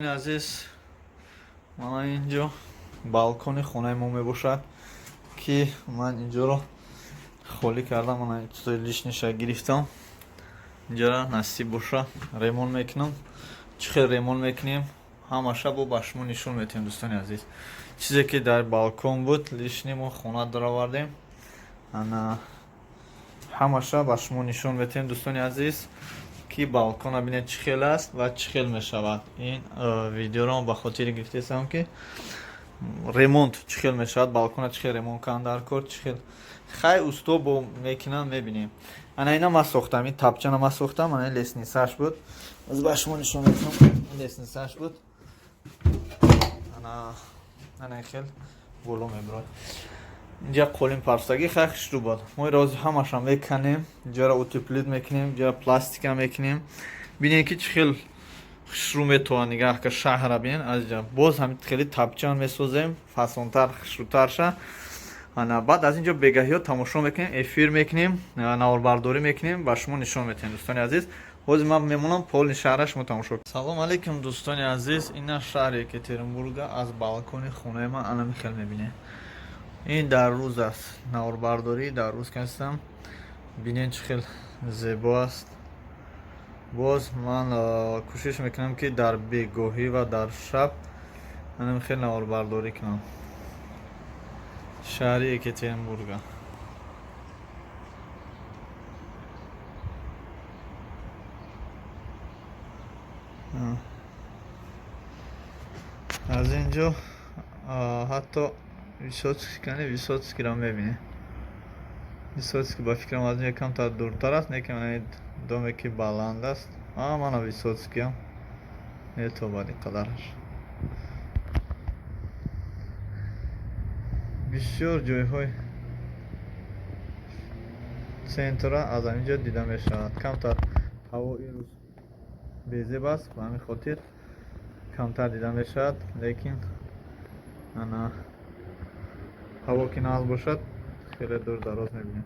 Азиз, мана инҷо балкони хонаи мо мебошад, ки ман инҷоро холӣ кардам, мана чизои лишний ша гирифтам. Инҷора насиб боша, ремонт мекунам. Чӣ хел ремонт мекунем, ҳамаша бо ба шумо нишон метиҳем, дӯстони азиз. Чизе ки дар балкон буд лишний, мо хона даровардем. Ана ҳамаша ба шумо нишон метиҳем, дӯстони азиз, ки балкона бинед, чӣ хел аст ва чӣ хел мешавад. Ин видеоро ба хотири гирифтесам, ки ремонт чӣ хел мешавад, балкона чӣ хел ремонт кунанд дар кор, чӣ хел хай усто бо мекунанд, мебинем. Ана ина ман сохтам, ин тапчана ман сохтам, ана лестница ш буд. Аз ба шумо нишон метиҳам, лестница ш буд. Ана хел боло мебурад. Инҷа қолин парстагӣ хай хушрӯ буд. Мо рози ҳамаша меканем, инҷаро утеплить мекунем, инҷаро пластика мекунем. Бинем, ки чӣ хел хушрӯ метавон. Нигаҳ ка, шаҳра бинен аз инҷа. Боз ҳами хеле тапчан месозем, фасонтар, хушрӯтарша. Ана баъд аз инҷо бегаҳиё тамошо мекунем, эфир мекунем, наворбардорӣ мекунем, ба шумо нишон метиҳем, дӯстони азиз. Ҳозир ман мемонам, полный шаҳра шумо тамошо. Салом алейкум, дӯстони азиз. Ина шаҳри Екатеринбурга аз балкони хонаи ман анами хел мебинем. Ин дар рӯз аст, наворбардорӣ дар рӯз кастам. Бинен, чӣ хел зебо аст. Боз ман кӯшиш мекунам, ки дар бегоҳӣ ва дар шаб анами хел наворбардорӣ кунам шаҳри Екатеринбурга. Аз ин ҷо ҳатто Высоцкий, кани Высоцкийро мебинем. Высоцкий, ба фикрам, аз ин камтар дуртар аст, не ки мана доме ки баланд аст. А мана Высоцкиам метобад ин қадараш. Бисёр ҷойҳои центра аз ҳамин ҷо дида мешавад. Камтар ҳаво имрӯз безеб аст, ба ҳамин хотир камтар дида мешавад, лекин ана ҳаво ки нағз бошад, хеле дур дароз мебинем.